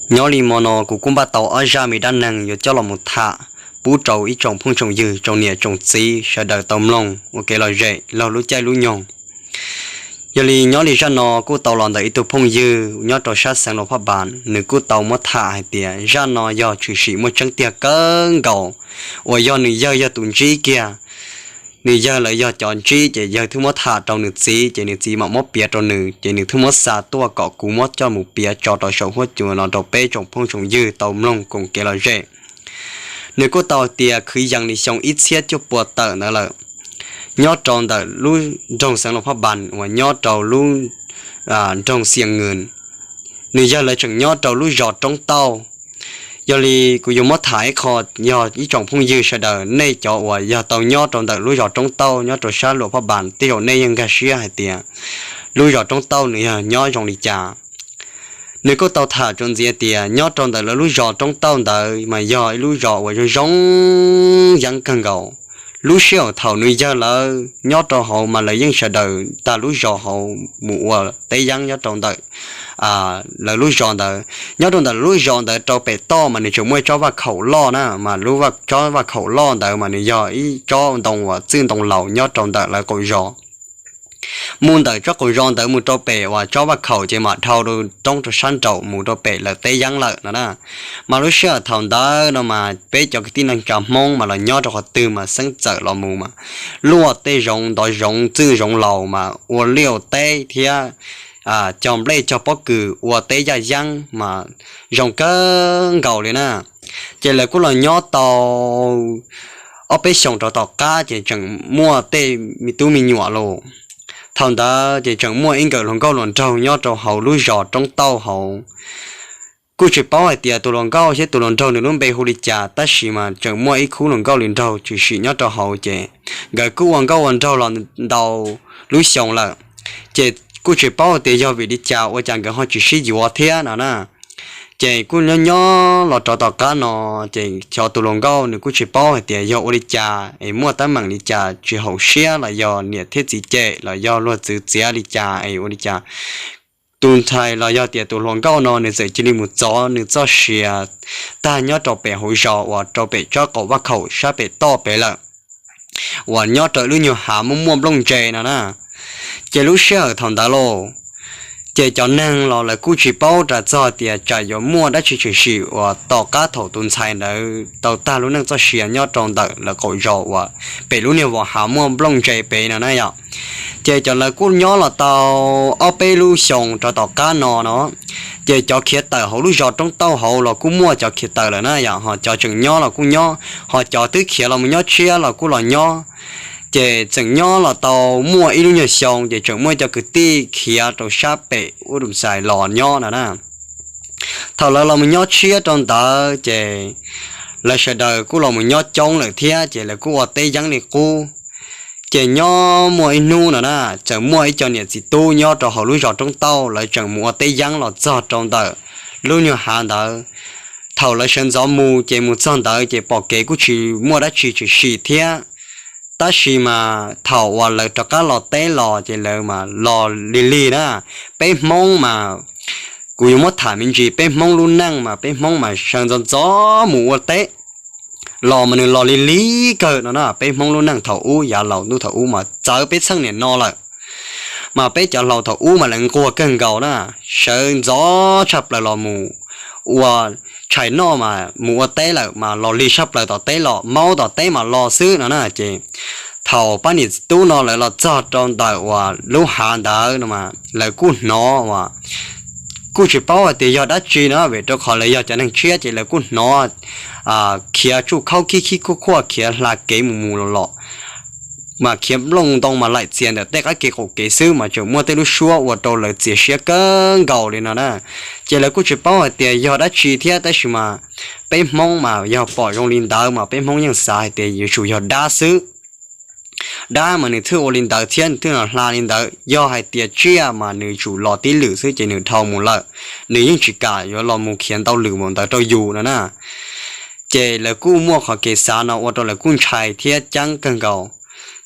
Nyob li mo no kuv kuj npaj tau ob zaj me dab neeg yuav coj los mus tham pub rau ib tsoom phooj tsoom ywg, tsoom niam tsoom txiv sawv daws tau mloog ua kev lom zem laug lub caij lub nyoog. Yog li nyob li zaj no kuj tau los ntawm ib tug phooj ywg nyob rau sab xeev Luas Phaj Npas, nws kuj tau muab tham hais tias zaj no yog tshwm sim muaj tseeb tiag kawg nkaus, uas yog nws yawg yog tus ntsib kiag. Nws yawg lawv yog cov ntsib ces yawg thiaj muab tham rau nws txiv, ces nws txiv mam muab piav rau nws, ces nws thiaj muab xa tuaj kom kuv muab coj mus piav tso rau saum huab cua no rau peb tsoom phooj tsoom ywg tau mloog koom kev lom zem. Nws kuj tau tias kwv yees li xyoo ib txhiab cuaj pua tawm ntawd lawm, nyob rau ntawm lub nroog xeev Luas Phaj Npas uas nyob rau lub nroog Xias Nws, nws yawg lawv tseem nyob rau lub zos Roob Tauj. Yog li kuv yuav muab tham ib qho, yog ib tsoom phooj ywg sawv daws nej cov uas yog tau nyob rau ntawm lub zos Roob Tauj nyob rau sab Luas Phaj Npas tej zaum nej yeej nkag siab hais tias lub zos Roob Tauj nws yog nyob zoo li cas. Nws kuj tau tham txuas ntxiv tias nyob rau ntawm lawv lub zos Roob Tauj ntawd mas yog ib lub zos uas zoo zoo yeeb kawg nkaus. Lub sij hawm thaum nws yawg lawv nyob rau hauv mas lawv yeej sawv daws tag lub zos hauv mus ua teb yeeb nyob rau ntawm lawv lub zos ntawd. Nyob rau ntawm lub zos ntawd rau pem toj mas nws tseem muaj tsob vaj khaum loj na, mas lub tsob vaj khaum loj ntawd mas nws yog ib tsob ntoo uas txwj ntoo laus nyob rau ntawm lawv qaum zos. Mus ntawm tsob qaum zos ntawd mus rau pem uas tsob vaj khaum ces mam dhau rau roob rau sab nraum mus rau pem lawv teb yeeb lawm no na. Mas lub sij hawm thaum ntawd no mas peb cov kwv tij neej tsa Hmoob mas los nyob rau qhov twg mas xeeb txawm los mus mas luaj tej zoov ntov zoov txwj zoov laus mas ua liaj teb thiab cog nplej cog pob kws ua teb yaj yeeb mas zoo kawg nkaus li na. Ces lawv kuj los nyob tau ob peb xyoos rau tom qab ces tseem muaj tej me tub me nyuam los. Thaum ntawd ces tseem muaj ib nkawm hluas nkauj hluas nraug nyob rau hauv lub zos Roob Tauj hauv. Kuj tsis paub hais tias tus hluas nkauj thiab tus hluas nraug nws lub npe hu li cas, tab sis mas tseem muaj ib khub hluas nkauj hluas nraug tshwm sim nyob rau hauv ces nkawd kuj ua nkauj ua nraug los ntau lub xyoo lawm. Ces kuj tsis paub hais tias yog vim li cas ua cas nkawd ho tsis sib yuav thiab no na. Ces kuj nyob nyob los rau tom qab no, ces cov tus hluas nkauj nws kuj tsis paub hais tias yog ua li cas es muaj teeb meem li cas tsis haum siab los yog niam thiab txiv cem los yog luag txwv txiav li cas es ua li cas tus ntxhais los yog tias tus hluas nkauj no nws txawm cia li mus txov nws txoj sia tag nyob rau pem hauv zos uas rau pem tsob qaum vaj khaum sab pem toj pem lawm, uas nyob rau lub nyuag hav muaj muaj nplooj ntse no na. Ces lub sij hawm thaum ntawd lauj, ces cov neeg los lawv kuj tsis paub ras txog tias tsam yuav muaj dab tsi tshwm sim uas tom qab thaum tus ntxhais ntawd tau tag lub neej txoj sia nyob rau ntawm lawv qaum zos uas pem lub niag vos hav muaj nplooj ntse pem no na yom. Ces cov lawv kuj nyob los tau ob peb lub xyoos rau tom qab no no, ces cov khiav tawm hauv lub zos Roob Tauj hauv los kuj muaj cov khiav tawm lawm na yom, ho cov tseem nyob los kuj nyob, ho cov twb khiav los mus nyob tshiab los kuj los nyob. Ces tseem nyob los tau muaj ib lub nyuag xyoo ces tseem muaj cov kwv tij khiav rau sab pem ub tus ntxhais los nyob no na. Thaum lawv los mus nyob tshiab rau ntawd ces lawv sawv daws kuj los mus nyob coob lawm thiab ces lawv kuj ua teb yeeb li qub. Ces nyob muaj ib hnub no na, txawm muaj ib co niam txiv tub nyob rau hauv lub zos Roob Tauj lawv tseem mus ua teb yeeb los txog rau ntawm lub nyuag hav ntawd. Thaum lawv sawv ntxov mus ces mus txog ntawd ces pom kev kuj tsis muaj dab tsi tshwm sim thiab. Tab sis mas thaum uas lawv rov qab los teb los ces lawv mas los lig lig na. Peb Hmoob mas, kuv yuav muab tham me ntsis peb Hmoob lub neej mas peb Hmoob mas sawv ntxov ntxov mus ua teb los mas nws los lig lig kawg no na. Peb Hmoob lub neej thaum ub yav laus ntuj thaum ub mas txawv peb txheej niam no lawm, mas peb cov laus thaum ub mas lawv nquag kawg nkaus na, sawv ntxov tshaj plaws los mus ua tshais noj mas mus ua teb lawm mas los lig tshaj plaws tom teb los maub tom teb mas los xwb no na. Ces thaum pab niam txiv tub no lawv los txog rau ntawm uas lub hav ntawd no mas lawv kuj hnov uas kuj tsis paub hais tias yog dab tsi no vim rau qhov lawv yog cov neeg tshiab ces lawv kuj hnov khiav tsuj khaub khib khib khuaj khuaj khiav hla kev mus mus los los, mas khiav nplooj ntoo mas laim txias ntawm tej qab kev qaum kev xwb mas tseem muaj tej lub suab ua rau lawv txias siab kawg nkaus li no na. Ces lawv kuj tsis paub hais tias yog dab tsi thiab tab sis mas peb Hmoob mas yog pom zoo li ntawd mas peb Hmoob yeej xav hais tias yuav tsum yog dab xwb. Dab mas nws thiaj ua li ntawd thiab nws thiaj los hla li ntawd. Yog hais tias tsiaj mas nws tsum los tib lwm xwb ces nws dhau mus lawm, nws yeej tsis kam yuav los mus khiav ntau lwm mus ntawd rau yus no na. Ces lawv kuj muaj qhov kev xav no ua rau lawv kuj ntshai thiab ceeb kawg nkaus.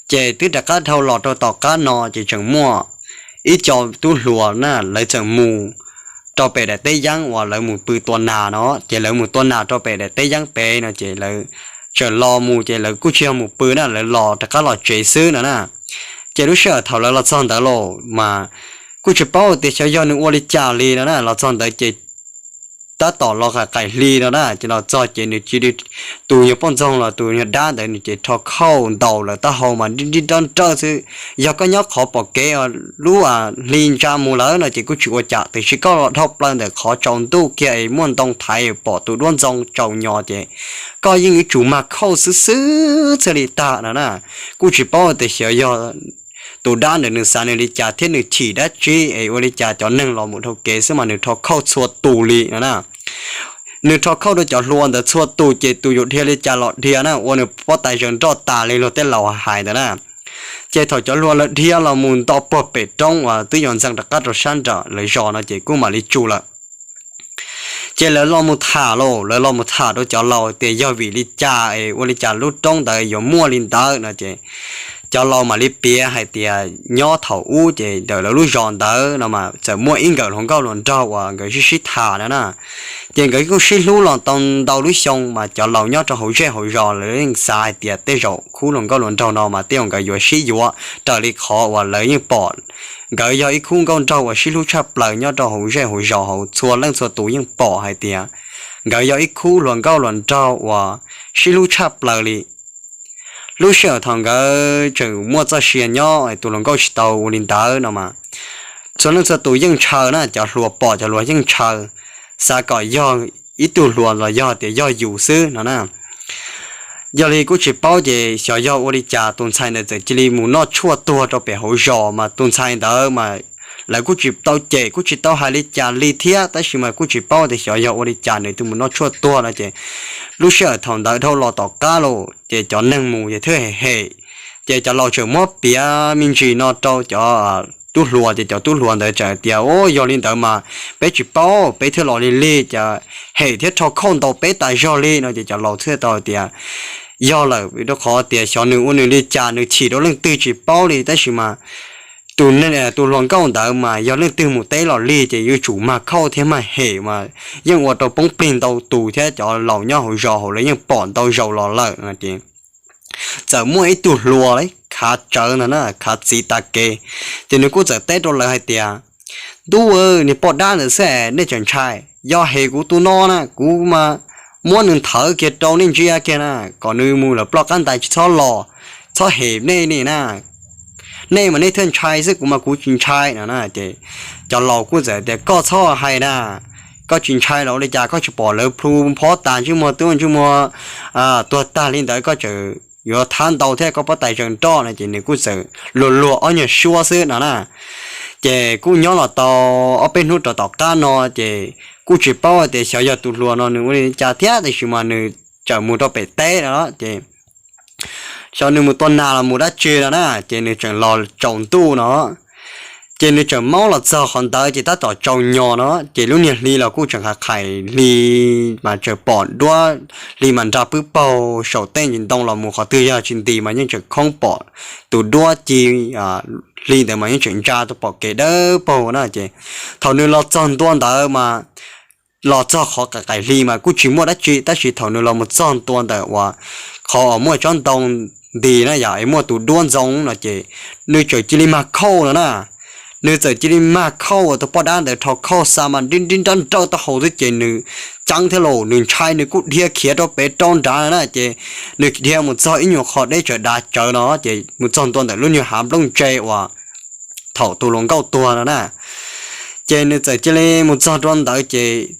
Ces twb rov qab dhau los rau tom qab no ces tseem muaj ib co tub hluas na lawv txawm mus rau pem daim teb yeeb uas lawv mus pw tua nas no, ces lawv mus tua nas rau pem daim teb yeeb pem no ces lawv tseem los mus ces lawv kuj tsis yog mus pw na, lawv los rov qab los tsev xwb no na. Ces lub sij hawm thaum lawv los txog ntawd los mas kuj tsis paub tias xyov yog nws ua li cas li no na, los txog ntawd ces tab tom los qaim qaim hli no na, ces los txog ces nws cia li, tus nyuag poj ntxoog los tus nyuag dab ntawd nws ces rho khauj ntaus lawv taub hau mas nrib nrib nrab nrawj xwb. Yog koj nyob qhov pom kev lub hli ntsa mus lawm no ces kuj tsis ua cas, tiam sis koj los dhau plaws ntawm qhov tsaus ntuj kiag es muaj ntoo thaiv pom tus duab ntxoo tsaus nyo ces koj yeej yuav tsum mag khauj xwb xwb thiaj li tag no na. Kuj tsis paub tias xyov yog tus dab ntawd nws xav nws li cas thiab nws chim dab tsi es ua li cas cov neeg los mus dhau kev xwb mas nws rho khauj txhua tus li no na. Nws rho khauj rau cov hluas ntawd txhua tus ces tus yuav dhia li cas los dhia na, ua nws pob tais zaws nroj tas li luag tej laus hais ntawd na. Ces thaum cov hluas lawv dhia los mus nto puag pem roob uas twb yuav ntxeev rov qab rau sab nram lawv zos no ces kuj mam li tsus lawm. Ces lawv los mus tham lauj, lawv los mus tham rau cov laus tias yog vim li cas es ua li cas lub roob ntawd yuav muaj li ntawd no ces cov laus mam li piav hais tias nyob thaum ub ces ntawm lawv lub zos ntawd no mas txawm muaj ib nkawm hluas nkauj hluas nraug uas nkawd sib sib tham no na. Ces nkawd kuj sib hlub los tau ntau lub xyoo mas cov laus nyob rau hauv zej hauv zos lawv yeej xav hais tias tej zaum khub hluas nkauj hluas nraug no mas tej zaum nkawd yuav sib yuav raws li qhov uas lawv yeej pom nkawd yog ib khub nkauj nraug uas sib hlub tshaj plaws nyob rau hauv zej hauv zos hauv txhua leej txhua tus yeej pom hais tias nkawd yog ib khub hluas nkauj hluas nraug uas sib hlub tshaj plaws li. Lub sij hawm thaum nkawd tseem muaj txoj sia nyob tus hluas nkauj tsis tau ua li ntawd no mas txhua leej txhua tus yeej ntshaw na, cov hluas pom cov hluas yeej ntshaw, xav kom yog ib tug hluas los yog tias yog yus xwb no na. Yog li kuj tsis paub ces xyov yog ua li cas tus ntxhais ntawd txawm cia li mus noj tshuaj tuag rau pem hauv zos mas tus ntxhais ntawd mas lawv kuj tsis tau cem kuj tsis tau hais li cas li thiab, tab sis mas kuj tsis paub tias xyov yog ua li cas nws twb mus noj tshuaj tuag no ces lub sij hawm thaum ntawd dhau los tom qab los ces cov neeg mus ces thiaj hem hem, ces cov laus tseem muab piav me ntsis no rau cov tub hluas ces cov tub hluas ntawd tseem tias, Au, yog li ntawd mas peb tsis paub, peb thiaj los li lig, ces hem thiab rho khauj ntaus peb tas zog li no ces cov laus thiaj tau tias, Yog lawm, rau qhov tias xyov nws ua nws li cas, nws chim rau leej twg tsis paub li, tab sis mas tus hluas nkauj ntawd mas yog leej twg mus teb los lig ces yuav tsum mag khauj thiab mag hem mas yeej ua rau poob plig ntau tus thiab cov laus nyob hauv zos hauv lawv yeej pom ntau zaus los lawm no ces txawm muaj ib tug hluas khav tsawv ntag na, khav txiv tas kev, ces nws kuj txawm teb rau lawv hais tias, Ntuj, niag poj dab ntawd xwb nej tseem ntshai, yog hem kuv tus no na kuv mas muab nws nthawv kiag rau nej ntsia kiag na, kom nws mus lawm ploj qab ntais tsis txhob los, txhob hem nej ni na. Nej mas nej thiaj ntshai xwb, kuv mas kuv tsis ntshai no na. Ces cov laus kuj txawm tias, Koj txhob hais na, koj tsis ntshai los ua li cas, koj tsis pom lawv plhu phob tas ntsej muag twb ntsej muag tuag tag li ntawd koj tseem yuav thab ntau thiab koj pob tais zaws nroj no ces nws kuj txawm luag luag ob nyuag suab xwb no na. Ces kuj nyob los tau ob peb hnub rau tom qab no ces kuj tsis paub tias xyov yog tus hluas no nws ua li cas thiab, tiam sis mas nws tseem mus rau pem teb no ces xyov nws mus tua nas los mus dab tsi no na, ces nws tseem los tsaus ntuj no. Ces nws tseem maub los txog qhov ntawd ces tab tom tsaus nyo no, ces lub niag hli los kuj tseem qhais qhais hli mas tseem pom duab, hli mas nra pwb paug saum tej ntsis ntoo los mus qhov twg yog tsis nti mas yeej tseem khoob pom tus duab ci hli ntawd mas yeej tseem ntsa rau pom kev dawb paug na. Ces thaum nws los txog ntua ntawd mas los txog qhov qais qais hli mas kuj tsis muaj dab tsi, tab sis thaum nws los mus txog ntua ntawm uas qhov uas muaj tsob ntoo nti na yom es muaj tus duab ntxoo no ces nws txawm cia li mag khauj no na. Nws txawm cia li mag khauj uas tus poj dab ntawd rho khauj xa mas nrib nrib nrab nrawj taub hau xwb ces nws ceeb thiab los nws ntshai nws kuj dhia khiav rau pem rau nrad na ces nws dhia mus txog ib nyuag qho deb tsawv dav tsawv no ces mus txog ntua ntawm lub nyuag hav nplooj ntse uas thaum tus hluas nkauj tuag no na. Ces nws txawm cia li mus txog rau ntawd ces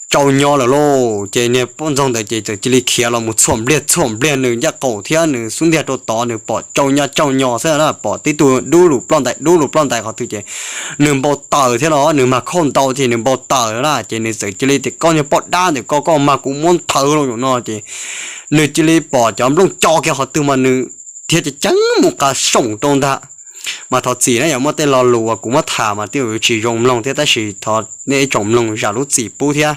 tsaus nyo lawm lauj, ces niag poj ntxoog ntawd ces txawm cia li khiav los mus txhuam npliag txhuam npliag nws ncaj qaum thiab nws xub ntiag rau tod, nws pom tsaus nyo tsaus nyo xwb na, pom tib tug dub lug ploj ntais dub lug ploj ntais qhov twg ces nws npau taws thiab no, nws mag khauj ntau ces nws npau taws na, ces nws txawm cia li tias, Koj niag poj dab ntawm koj, koj mag kuv muab nthawv los no ces nws cia li pom cov nplooj co kiag qhov twg mas nws dhia ceev ceev mus qas soom rau ntag. Mas thov txim na, yog muaj tej lo lus uas kuv muab tham mas twb yuav tsis zoo mloog thiab, tab sis thov nej ib tsoom mloog zam lub txim pub thiab.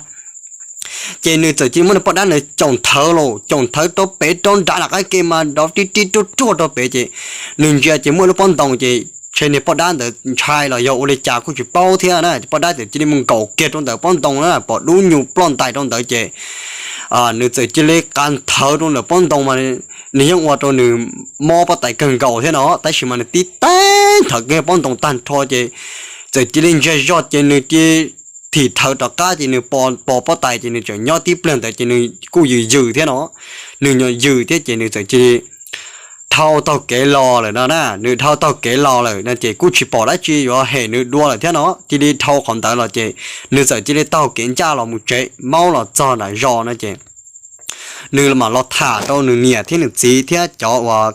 Ces nws txawm cia li muab nws poj dab ntawd caum nthawv los caum nthawv rau pem rau nrad nram qab ke mas nrov rib rib ruaj ruaj rau pem ces nws ntsia ces muaj lub pob ntoo ces ntshe niag poj dab ntawd ntshai los yog ua li cas kuj tsis paub thiab na. Poj dab txawm cia li mus nkaum kiag rau ntawm pob ntoo na, pom dub nyuj ploj ntais rau ntawd ces nws txawm cia li qa nthawv rau ntawm pob ntoo mas nws yeej ua rau nws mob pob tais kawg nkaus thiab no, tab sis mas nws tib teg nthawv kiag pob ntoo tag nrho ces txawm cia li ntsiag zog ces nws cia thim thawv rov qab ces nws pos pob tais ces nws tseem nyob tib pliag ntawd ces nws kuj yws yws thiab no, nws nyuam yws thiab ces nws txawm cia li dhau taug kev los lawm no na. Nws dhau taug kev los lawm no ces kuj tsis pom dab tsi yuav hem nws dua lawm thiab no, cia li dhau qhov ntawd los ces nws txawm cia li taug kev ncaj los mus tsev, maub los txog nram zos no ces nws mam los tham rau nws niam thiab nws txiv thiab cov uas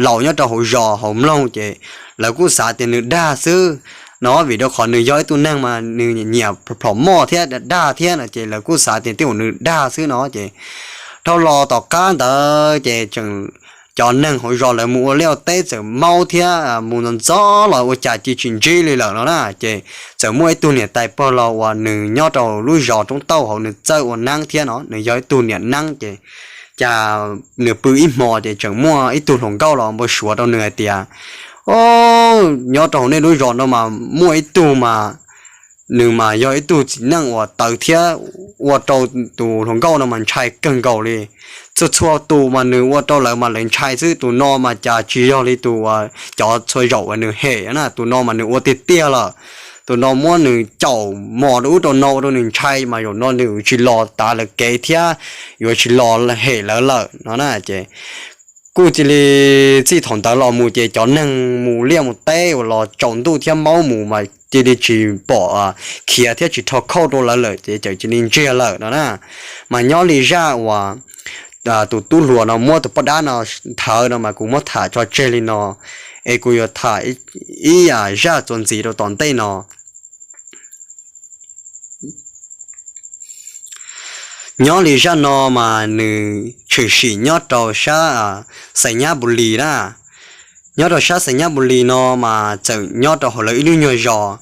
laus nyob rau hauv zos hauv mloog ces lawv kuj xav tias nws dag xwb no, vim rau qhov nws yog ib tug neeg mas nws nyiam plhom moj thiab dag thiab no ces lawv kuj xav tias tej uas nws dag xwb no ces dhau los tom qab ntawd ces tseem cov neeg hauv zos lawv mus ua liaj ua teb txawm maub thiab mus ntxov ntxov los ua cas cia tsis ntsib li lawm no na ces txawm muaj ib tug niam tais pog laus uas nws nyob rau lub zos roob tauj hauv nws txawj ua neeb thiab no, nws yog ib tug niam neeb ces cas nws pw ib hmo ces tseem muaj ib tug hluas nkauj los npau suav rau nws hais tias, o, nyob rau hauv nej lub zos no mas muaj ib tug mas nws mas yog ib tug txiv neej uas tawv thiab ua rau tus hluas nkauj no mas ntshai kawg nkaus li. Txhua txhua tus mas nws ua rau lawv mas lawv ntshai xwb, tus no mas cas tsis yog li tus uas cov txhua zaus uas nws hem na, tus no mas nws ua tiag tiag lawm. Tus no muab nws caum mos rau ub rau no ua rau nws ntshai mas zaum no nws tsis los tav lawv kev thiab yuav tsis los hem lawv lawm no na ces kuj cia li txij thaum ntawd los mus ces cov neeg mus liaj mus teb uas los tsaus ntuj thiab maub mus mas cia li tsis pom khiav thiab tsis rho khauj rau lawv lawm ces txawm cia li ntsiag lawm no na. Mas nyob li zaj uas tus tub hluas no muab tus poj dab no nthawv no mas kuv muab tham tso tseg li no, es kuv yuav tham ib zaj txuas ntxiv rau tom ntej no. Nyob li zaj no mas nws tshwm sim nyob rau sab Xais Nyab Npus Lis na. Nyob rau sab Xais Nyab Npus Lis no mas txawm nyob rau hauv lawv ib lub nyuag zos,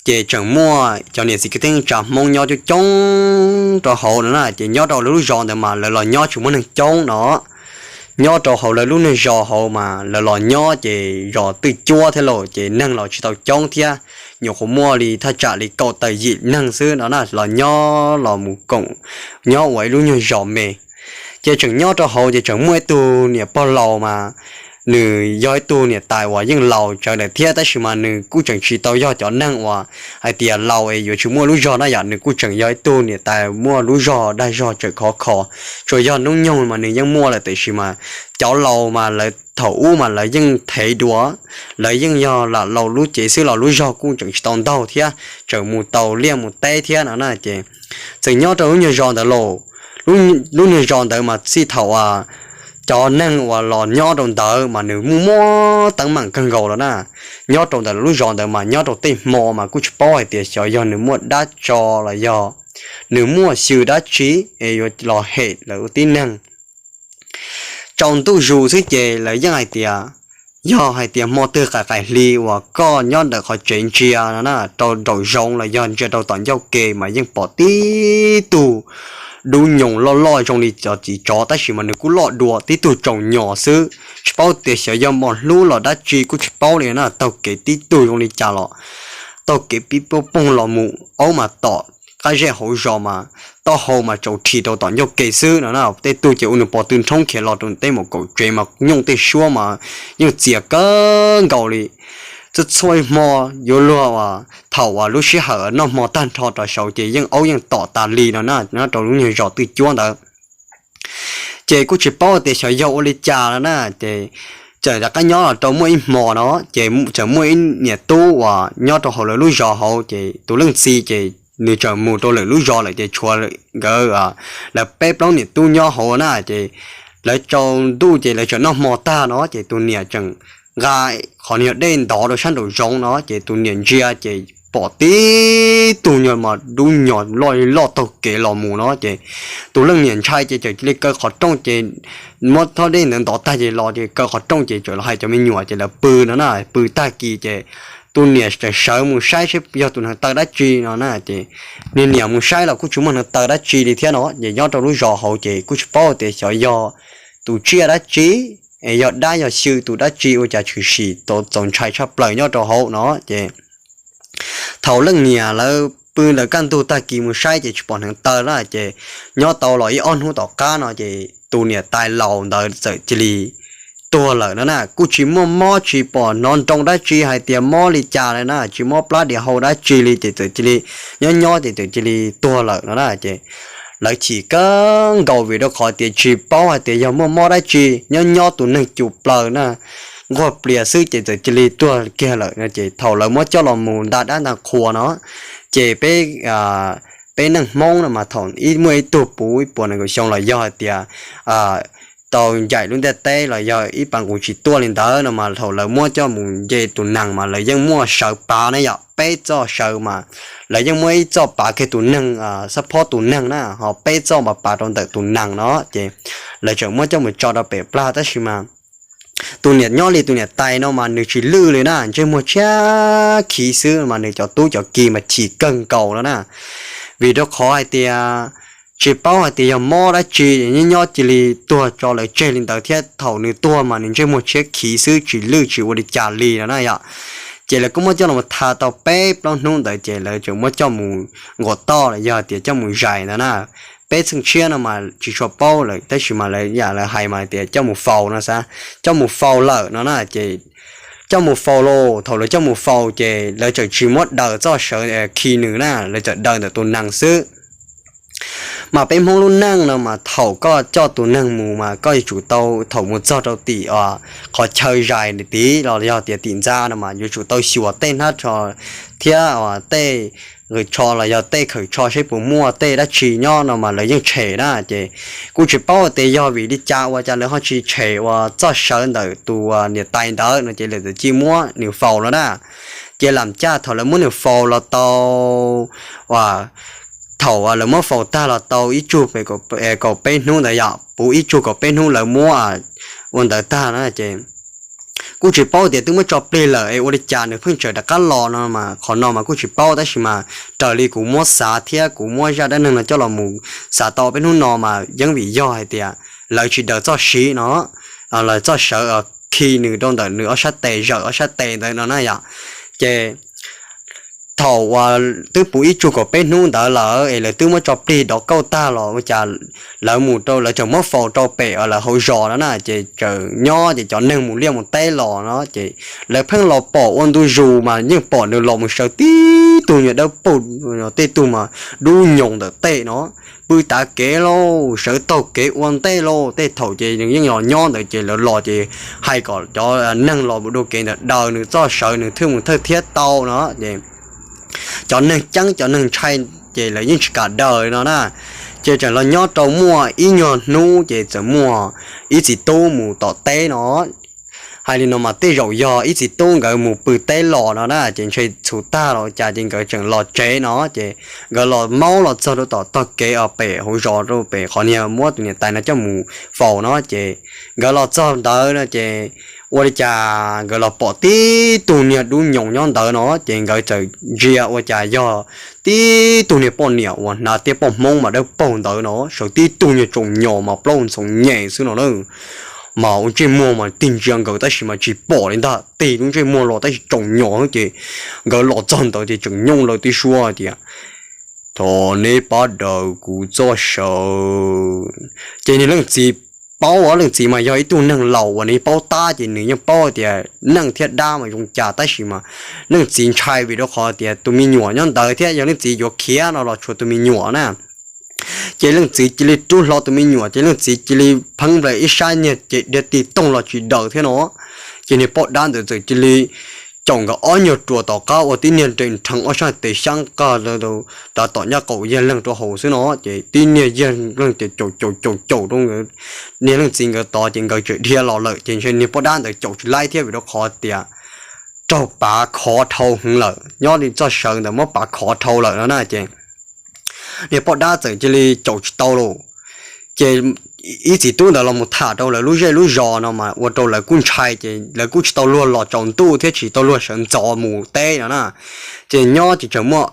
ces tseem muaj cov niam txiv kwv tij tsa Hmoob nyob coob coob rau hauv no na, ces nyob rau lawv lub zos ntawd mas lawv los nyob tsis muaj neeg coob no. Nyob rau hauv lawv lub nyuag zos hauv mas lawv los nyob ces zos twj cuab thiab lauj, ces neeg los tsis tau coob thiab, nyuam qhuav muaj li thaj tsam li kaum tawm yim neeg xwb no na, los nyob los mus koom nyob ua ib lub nyuag zos me. Ces tseem nyob rau hauv ces tseem muaj ib tug niam pog laus mas nws yog ib tug niam tais uas yeej laus tsawv lawm thiab, tab sis mas nws kuj tseem tsis tau yog cov neeg uas hais tias laus es yuav tsis muaj lub zog na yom, nws kuj tseem yog ib tug niam tais muaj lub zog dag zog tseem khov kho. Tsuas yog hnub nyoog mas nws yeej muaj lawm, tiam sis mas cov laus mas lawv thaum ub mas lawv yeej thev dua, lawv yeej yog lam laus lub cev xwb los lub zog kuj tseem tsis tau ntaug thiab, tseem mus tau liaj mus teb thiab no na. Ces txawm nyob rau lub nyuag zos ntawd lauj, lub nyuag zos ntawd mas txij thaum cov neeg uas los nyob rau ntawd mas nws muaj muaj teeb meem kawg nkaus los na. Nyob rau ntawm lub zos ntawd mas nyob rau tej hmo mas kuj tsis paub hais tias xyov yog nws muaj dab tso los yog nws muaj xyw dab tsi es yuav los hem lawv ua tib neeg. Tsaus ntuj zus xwb ces lawv yeej hais tias yog hais tias hmo twg qaim qaim hli uas koj nyob ntawm qhov tsev ntsia no na rau nraum zoov los yog ntsia rau tom ncauj ke mas yeej pom tib tug dub nyoos loj loj zoo li cov txiv tsov, tab sis mas nws kuj loj dua tib tug tsaus nyos xwb. Tsis paub tias xyov yog mos hlub los dab tsi kuj tsis paub li na, taug kev tib tug zoo li cas los taug kev pib poob poog los mus, aub mas tom qab zej hauv zos mas taub hau mas tsaus rhi rau tom ncauj ke xwb no na. Tej tug ces ua nws pos tw nrhoob khiav los rau tej maum kaum tsev mas nyooj tej suab mas yeej txias kawg nkaus li. Txhua txhua hmo yuav luag uas thaum uas lub sij hawm noj hmo tag nrho rau saud ces yeej aub yeej tom tas li no na, nyob rau lub nyuag zos twj cuab ntawd. Ces kuj tsis paub tias xyov yog ua li cas no na, ces txawm rov qab nyob los rau muaj ib hmo no ces txawm muaj ib niam tub uas nyob rau hauv lawv lub zos hauv, ces tus leej txiv ces nws txawm mus rau lwm lub zos lawm ces tshuav nkawd lawv peb plaub niam tub nyob hauv na. Ces lawv tsaus ntuj ces lawv tseem noj hmo tag no ces tus niam tseem nqa qhov niag dej ntov rau sab nraum zoov no ces tus niam ntsia ces pom tib tug nyuag mas dub nyos loj loj taug kev los mus no ces tus leej niam ntshai ces txawm cia li kaw qhov rooj ces muab thob dej ntawd ntov tag ces los ces kaw qhov rooj ces txawm los hais cov me nyuam ces lawv pw no na. Pw tag kis ces tus niam tseem sawv mus saib saib yog tus neeg taw dab tsi no na. Ces niag niam mus saib los kuj tsis muaj neeg taw dab tsi li thiab no, ces nyob rau lub zos hauv ces kuj tsis paub tias xyov yog tus tsiaj dab tsi es yog dab yog xyw tus dab tsi ua cas tshwm sim txaus ntshai tshaj plaws nyob rau hauv no ces thaum leej niam lawv pw ntawm kaj ntug tag kis mus saib ces tsis pom hneev taw na ces nyob tau los ib ob hnub tom qab no ces tus niam tais laus ntawd txawm cia li tuag lawm no na. Kuj tsis muaj mob tsis pom hnov nroo dab tsi hais tias mob li cas li na, tsis mob plab diav hau dab tsi li ces txawm cia li nyob nyob ces txawm cia li tuag lawm no na ces lawv chim kawg nkaus vim rau qhov tias tsis paub hais tias yog muaj mob dab tsi, nyob nyob tus neeg cum plaws na nquag plias xwb ces txawm cia li tuag kiag lawm no ces thaum lawv muab coj los mus nta dab nta qhua no ces peb peb neeg Hmoob no mas thaum ib muaj ib tug puv ib puas nees nkaum xyoo los yog hais tias tau ncaim lub ntiaj teb los yog ib pas nqus tsis tuaj li ntawd no mas thaum lawv muab coj mus nce tus nees mas lawv yeej muaj sawv pav na yom, peb txoj sawv mas lawv yeej muab ib txoj pav kiag tus neeg, xab phob tus neeg na ho peb txoj mas pav rau ntawm tus nees no ces lawv tseem muab coj mus tso rau pem plag tab sis mas tus niam nyob li tus niam tais no mas nws tsis lwj li na, ntsej muag tshiab khiv xwb mas nws cov tub cov ki mas chim kawg nkaus no na. Vim rau qhov hais tias tsis paub hais tias yog mob dab tsi nyob nyob cia li tuag tso lawv tseg li ntawd thiab thaum nws tuag mas nws ntsej muag tshiab khiv xwb tsis lwj tsis ua li cas li no na yom. Ces lawv kuj muab coj los tha tau peb plaub hnub ntawd ces lawv tseem muab coj mus nquam toj los yog tias coj mus zais ntawd na. Peb txheej tshiab no mas tsis tshua paub lawm tab sis mas lawv yam lawv hais mas tias coj mus faus no xav, coj mus faus lawm no na ces coj mus faus los thaum lawv coj mus faus ces lawv tseem tsis muab daws txoj sawv khi nws na, lawv txawm daws ntawm tus nees xwb. Mas peb Hmoob lub neej no mas thaum koj coj tus neeg mus mas koj yuav tsum tau thaum mus txog rau tim qhov chaw zais tid los yog tias tim ntxa no mas yuav tsum tau xyuas tej hnab tsho thiab tej nqws tsho los yog tej khawm tsho seb puas muaj tej dab tsi nyob no mas lawv yeej tshem na ces kuj tsis paub tias yog vim li cas ua cas lawv ho tsis tshem ua txoj sawv ntawm tus niam tais ntawd no ces lawv txawm cia muab nws faus no na. Ces lam caj thaum lawv muab nws faus los tau thaum lawv muab faus tag los tau ib tsug kaum peb hnub ntawd yom, puv ib tsug kaum peb hnub lawv muab ua ntawd tag na ces kuj tsis paub tias twb muab tso plig lawm es ua li cas nws pheej tseem rov qab los no mas qhov no mas kuj tsis paub tab sis mas raws li kuv muab xav thiab kuv muab zaj dab neeg no coj los mus xav tau peb hnub no mas yeej vim yog hais tias lawv tsis daws txoj siv no los txoj sawv khi nws rau ntawm nws ob sab tes, zawm ob sab tes ntawd no na yom. Ces thaum uas twb puv ib tsug kaum peb hnub ntawd lawm es lawv twb muab tso plig dov kauj tag los ua cas lawv mus rau lawv tseem muab faus rau pem lawv hauv zos no na ces tseem nyob ces cov neeg mus liaj mus teb los no ces lawv pheej los pom ua ntu zus mas yeej pom nws los mus sawv tib tug nyuag dawb paug, tej tug mas dub nyoos ntawm tej no pw tav kev lauj, sawv taug kev ua ntej lauj. Tej thaum ces nws yeej los nyob ntawd ces lawv los ces hais kom cov neeg los mus dua kev ntawd daws nws txoj sawv nws thiaj mus thawj thiab tau no ces cov neeg ceeb cov neeg ntshai ces lawv yeej tsis kam daws no na. Ces tseem los nyob rau muaj ib nyuag hnub ces txawm muaj ib txiv tub mus tom teb no. Hais li no mas tej zaum yog ib txiv tub nkawd mus pw teb los no na ces ntshe txhuv tag los cas ces nkawd tseem los tsev no ces nkawd los maub los txog rau tom tog kev pem hauv zos rau pem qhov niag muab tus niam tais no coj mus faus no ces nkawd los txog ntawd no ces ua li cas nkawd los pom tib tug niag dub nyoos nyob ntawd no ces nkawd txawm ntsia ua cas yog tib tug niag poj niam uas hnav tiab poj hmoob mas dawb paug ntawd no sawv tib tug niag tsoom nyom mas plaub ntxhoo nyem xwb no na. Mas ua ntsej muag mas tig ntsia nkawd tab sis mas tsis pom li ntag, tig lub ntsej muag los tab sis tsoom nyom ces nkawd los txog ntawd ces tseem nyooj lawv tib suab tias, thov neb pab daws kuv txoj saw. Ces niag leej txiv paub, leej txiv mas yog ib tug neeg laus uas nws paub tab ces nws yeej paub tias neeg thiab dab mas zoo cas tab sis mas leej txiv ntshai vim rau qhov tias tus me nyuam nyob ntawd thiab yog leej txiv yuav khiav no los tshuav tus me nyuam na. Ces leej txiv cia li rub hlo tus me nyuam ces leej txiv cia li pheeb nplaim ib sab niag ces dhia ti toog los tsis daws thiab no. Ces niag poj dab ntawd txawm cia li caum nkawd ob nyuag ruas tom qab ua tib niag nres nrheev ob sab tes xyab qag rov tom ncaj qaum yawg leeg rau hauv xwb no ces tib niag yawg leeg ces caum caum caum caum rau nkawd niag leej txiv nkawd tod ces nkawd tseem dhia los lawm ces ntshe niag poj dab ntawd caum tsis laib thiab vim rau qhov tias raug pav khov dhau heev lawm, nyob li txoj sawv ntawd muab pav khov dhau lawm no na ces niag poj dab txawm cia li caum tsis tau lawm. Ces ib txiv tub ntawd los mus tham rau lawv lub zej lub zos no mas ua rau lawv kuj ntshai ces lawv kuj tsis tau luag los tsaus ntuj thiab tsis tau luag sawv ntxov mus teb no na. Ces nyob ces tseem muaj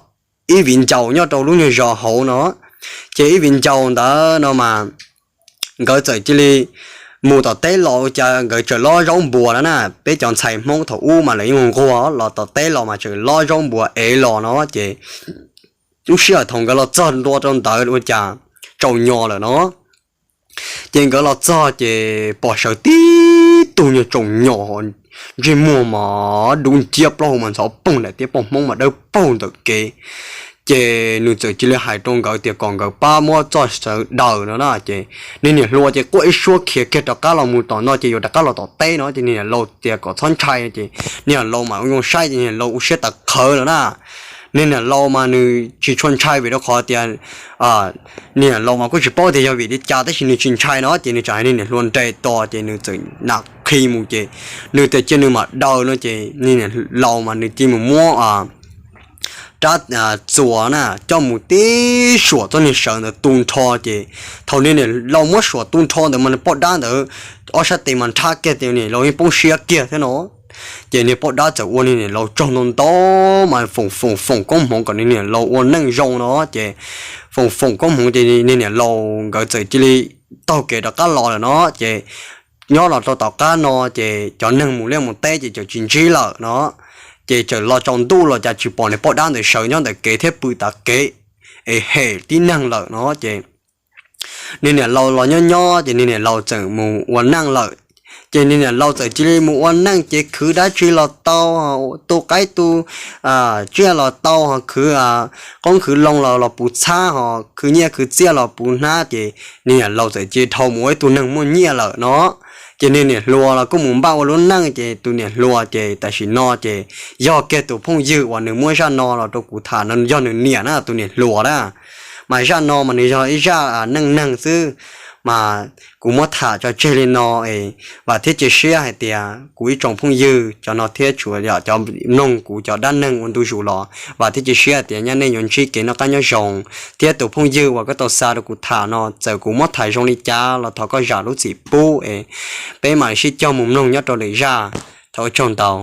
ib viv ncaus nyob rau lub nyuag zos hauv no, ces ib viv ncaus ntawd no mas nkawd txawm cia li mus tom teb los ua cas nkawd tseem lob zaub npua no na. Peb cov ntxhais Hmoob thaum ub mas lawv yeej nquag los tom teb los mas tseem lob zaub npua ev los no ces lub sij hawm thaum nkawd los txog ntua rau ntawd ua cas tsaus nyos lawm no. Ces nkawd los txog ces pom sawv tib tug nyuag tsaus nyos, ntsej muag mas dub nciab, plaub hau mas ntxhov poog, daim tiab poj Hmoob mas dawb paug ntawm kev. Ces nws txawm cia li hais rau nkawd tias kom nkawd pab muab txoj sawv daws no na. Ces niag niam hluas ces quaj ib suab khiav kiag rov qab los mus tom no ces yuav rov qab los tom teb no ces niag niam laus tias kom txhob ntshai. Ces niag niam laus mas ua zoo saib ces niag niam laus ua siab tawv qhawv lawm na. Niag niam laus mas nws tsis tshua ntshai vim rau qhov tias niag niam laus mas kuj tsis paub tias yog vim li cas tab sis nws tsis ntshai no ces nws txawm hais niag niam hluas nres tos ces nws txawm nam qhi mus ces nws tias cia nws mam daws no ces niag niam laus mas nws cia mus muab rab txuas na coj mus tib suam txoj niag sawv ntawd tu nrho ces thaum niag niam laus muab suam tu nrho ntawd mas niag poj dab ntawd ob sab tes mas nrhab kiag tias niam laus yeej poob siab kiag thiab no. Ces niag poj dab txawm ua niag niam laus tsaug ntau ntau mas foom foom foom koob hmoov kom niag niam laus ua neej zoo no ces foom foom koob hmoov ces niag niam laus nkawd txawm cia li taug kev rov qab los lawm no. Ces nyob los rau tom qab no ces cov neeg mus liaj mus teb ces txawm tsis ntsib lawm no. Ces txawm los tsaus ntuj los cas tsis pom niag poj dab ntawd sawv nyob ntawm kev thiab pw tav kev es hem tib neeg lawm no ces niag niam laus los nyob nyob ces niag niam laus txawm mus ua neej lawm. Ces niag niam laus txawm cia li mus ua neej ces khwv dab tsi los tau, tu qaib tu tsiaj los tau, ho khwv qoob khwv loo los los puv txhab, ho khwv nyiaj khwv txiaj los puv hnab ces niag niam laus txawm cia li dhau mus ua ib tug neeg muaj nyiaj lawm no. Ces niag niam hluas los kuj mus npaj ua lub neej ces tus niam hluas ces tam sim no ces yog kiag tus phooj ywg uas nws muab zaj no los rau kuv tham no yog nws niam na, tus niam hluas na. Mas zaj no mas nws yog ib zaj neej neeg xwb, mas kuv muab tham tso tseg li no es vam thiab cia siab hais tias kuv ib tsoom phooj ywg cov no thiab tsuas yog cov mloog kuv cov dab neeg ua ntu zus los vam thiab cia siab hais tias nyaj nej yuav ntsib kev noj qab nyob zoo thiab tus phooj ywg uas koj tau xa rau kuv tham no txawm kuv muab tham zoo li cas los thov koj zam lub txim pub es peb mam sib cog mus mloog nyob rau lwm zaj. Thov ua tsaug ntau.